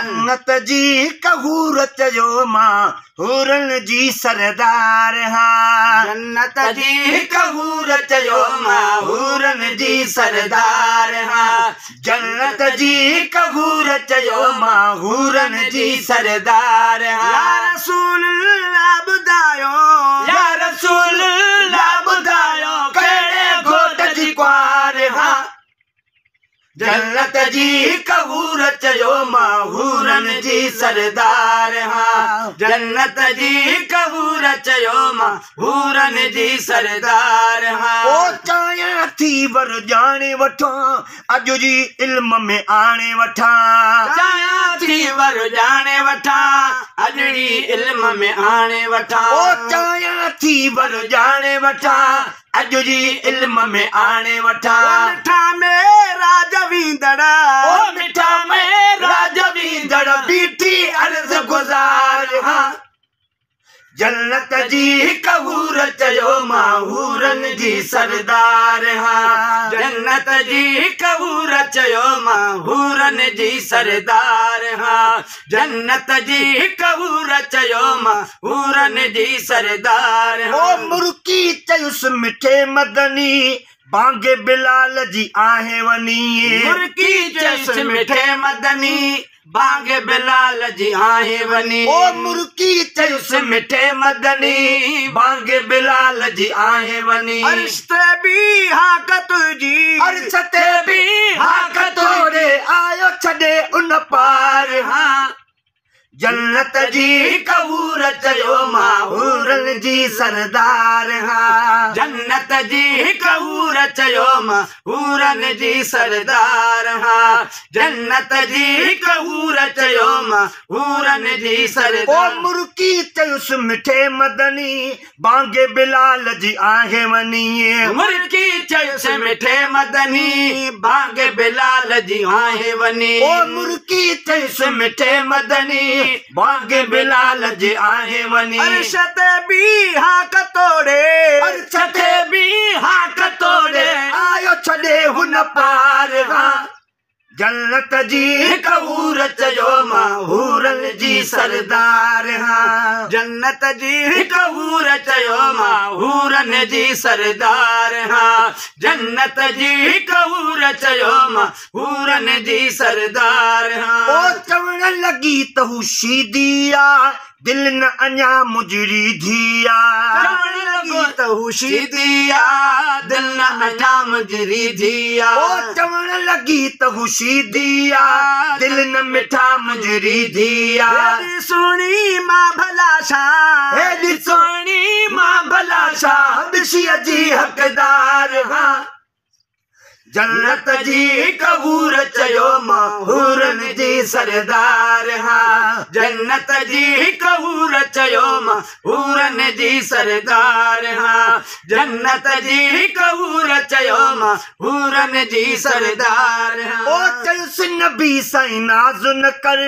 جنت جي هڪ حور چيو مان حورن جي سردار هان. جنت جي هڪ حور چيو مان حورن جي سردار هان. جنت جي هڪ حور چيو مان حورن جي سردار هان. يا رسول الله ٻڌايو، يا رسول الله ٻڌايو، ڪهڙي گهوٽ جي ڪنوار هان. جنت جي هڪ حور چيو مان حورن جي سردار هان. جنت جي هڪ حور چيو مان حورن جي سردار هان. او چاهيان ٿي ور ڄاڻي وٺان، اڄ جي علم ۾ آڻي وٺان. چاهيان ٿي ور ڄاڻي وٺان، اڄ جي علم ۾ آڻي وٺان. او چاهيان ٿي ور ڄاڻي وٺان، اڄ جي علم ۾ آڻي وٺان. او مٺا معراج ويندڙ، او مٺا معراج ويندڙ، بيٺي عرض گذار هان. جنت جي هڪ حور چيو مان حورن جي سردار هان. جنت جي هڪ حور چيو مان حورن جي سردار هان. جنت جي هڪ حور چيو مان حورن جي سردار هان. او مرڪي چيس مٺي مدني، بانگ بلال جي آهي وني. مرڪي چيس مٺي مدني، بانگ بلال جي آهي وني. او مرڪي چيس مٺي مدني، بانگ بلال جي آهي وني. عرش تي به هاڪ تنهنجي، عرش تي به هاڪ توڙي، آيو ڇڏي ان پار هان. جنت جي هڪ حور چيو مان حورن جي سردار هان. جنت جي هڪ حور چيو مان حورن جي سردار هان. جنت جي هڪ حور چيو مان حورن جي سردار. او مرڪي چيس مٺي مدني، بانگ بلال جي آهي وني. مرڪي چيس مٺي مدني، بانگ بلال جي آهي وني. او مرڪي چيس مٺي مدني، بانگ بلال جي آهي وني. عرش تي به هاڪ توڙي، عرش تي به هاڪ توڙي، آيو ڇڏي هن پار هان. جنت جي هڪ حور چيو مان حورن جي سردار هان. جنت جي هڪ حور چيو مان حورن جي سردار هان. جنت جي هڪ حور چيو مان حورن جي سردار هان. او چوڻ لڳي ته هو شيدي آ، دل نه اڃا مجري ڌيا. چوڻ لڳي ته هو شيدي آ، دل نه اڃا مجري ڌيا. او چوڻ لڳي ته هو شيدي آ، دل نه مٺا مجري ڌيا. هيڏي سهڻي مان ڀلا ڇا، هيڏي سهڻي مان ڀلا ڇا، حبشيء جي حقدار هان. جنت جي هڪ حور چيو مان حورن جي سردار هان. جنت جي هڪ حور چيو مان حورن جي سردار هان. جنت جي هڪ حور چيو مان حورن جي سردار هان. او چيس نبي سائين ناز نه ڪر،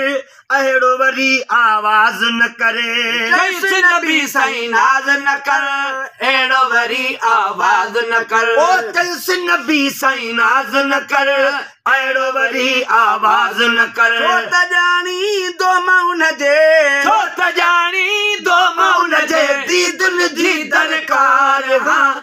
اهڙو وري آواز نه ڪري. چيس نبي سائين ناز نه ڪر، اهڙو وري آواز نه ڪر. او چيس نبي سائين ناز نه ڪر، اهڙو وري آواز نه ڪر. ڇو ته ڄاڻيندو مان ان جي، ڇو ته ڄاڻيندو مان ان جي ديدن جي درڪار هان.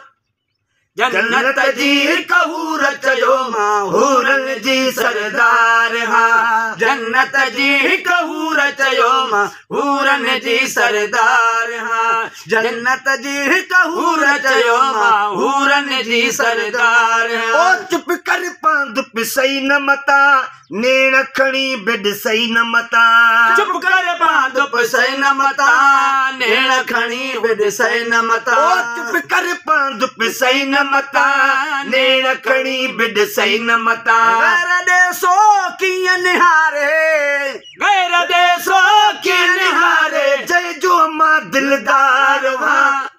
جنت جي هڪ حور چيو مان حورن جي سردار هان. جنت جي هڪ حور چيو مان حورن جي سردار هان. جنت جي هڪ حور چيو مان حورن جي سردار هان. او چپ ڪر پاند پسئي نه متان، نيڻ کڻي به ڏسئي نه متان. چپ ڪر پاند پسئي نه متان، نيڻ کڻي به ڏسئي نه متان. او چپ ڪر پاند پسئي نه متان، نيڻ کڻي به ڏسئي نه متان. غير ڏي سو ڪيئن نهاري، غير ڏي سو ڪيئن نهاري، جنهن جو مان دلدار هان.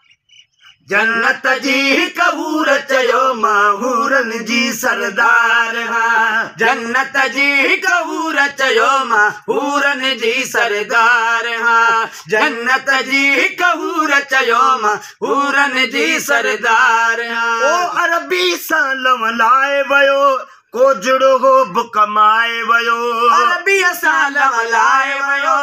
جنت جي هڪ حور چيو مان حورن جي سردار هان. جنت جي هڪ حور چيو مان حورن جي سردار هان. جنت جي هڪ حور چيو مان حورن جي سردار هان. او عربي سان لنء لائي ويو، ڪوجڙو هو به ڪمائي ويو. عربيء سان لو لائي ويو،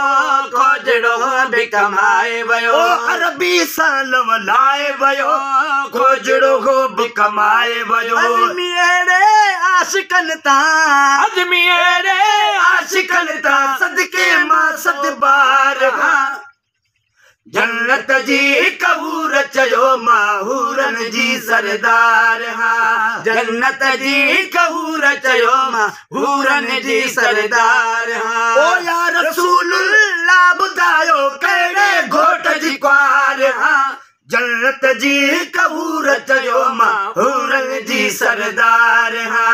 ڪوجڙو هو به ڪمائي ويو. او عربي سان لو لائي ويو، ڪوجڙو هو به ڪمائي ويو. عزمي اهڙي عاشقن تان، عزمي اهڙي عاشقن تان صدقي مان صد بار ها. جنت جي هڪ حور چيو مان حورن جي سردار ها. جنت جي هڪ حور چيو مان حورن جي سردار ها. او يا رسول الله ٻڌايو ڪهڙي گهوٽ جي ڪنوار ها. جنت جي هڪ حور چيو مان حورن جي سردار ها.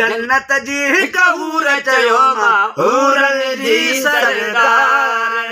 جنت جي هڪ حور چيو مان حورن جي سردار.